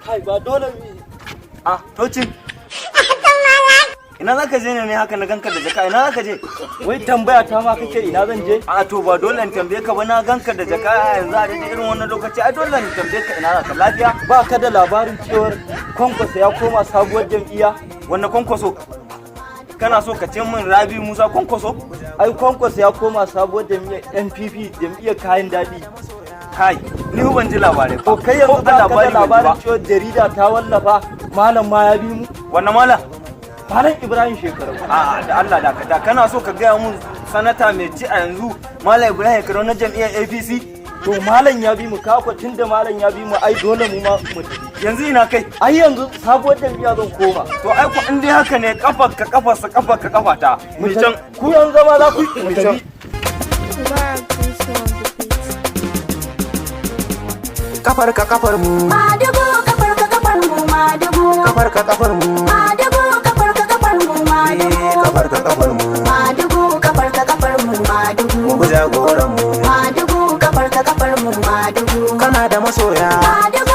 Kai, ba dole. Ah, tocin. Ina za ka je ne haka na ganka da jaka? Ina za ka je? Wai tambaya ta ma kake ina zan je? A to, ba dole in tambaye ka ba. Na ganka da jaka yanzu a daidai irin wannan lokaci, ai dole in tambaye ka ina za ka. Lafiya? Ba ka da labarin cewar Kwankwaso ya koma sabuwar jam'iyya? Wannan Kwankwaso? Kana so ka ce min Rabi Musa Kwankwaso? Ai Kwankwaso ya koma sabuwar jam'iyyar NPP, jam'iyyar kayan daɗi. Kai, ni ban ji labarai To ba. kai yanzu Ko ba ka da labari ban ji ba. labarin cewar jarida ta wallafa malam ma ya bi mu? Wannan malam? Malam Ibrahim Shekarau. A da Allah da da kana so ka gaya mun sanata mai ci a yanzu, Malam Ibrahim Shekarau na jam'iyyar APC? To malam ya bi mu kako. Tunda malam ya bi mu, ai dole mu ma mu tafi. Yanzu ina kai? Ai yanzu sabuwar jam'iyya zan koma. To ai ku in dai haka ne, kafar ka kafarsa, kafar ka kafata. Mu can. Ku yanzu zama za ku yi? Mu Mu can. tafi. Mubarak Musa on the beat. Kafar ka kafar mu. Madugu, kafar ka kafar mu, madugu. Kafar ka kafar mu. Madugu, kafar ka kafar mu, madugu. Eh, kafar ka kafar mu. Madugu, kafar ka kafar mu, madugu. Mu bi jagoran mu. Madugu, kafar ka kafar mu, madugu. Kana da masoya. Madugu.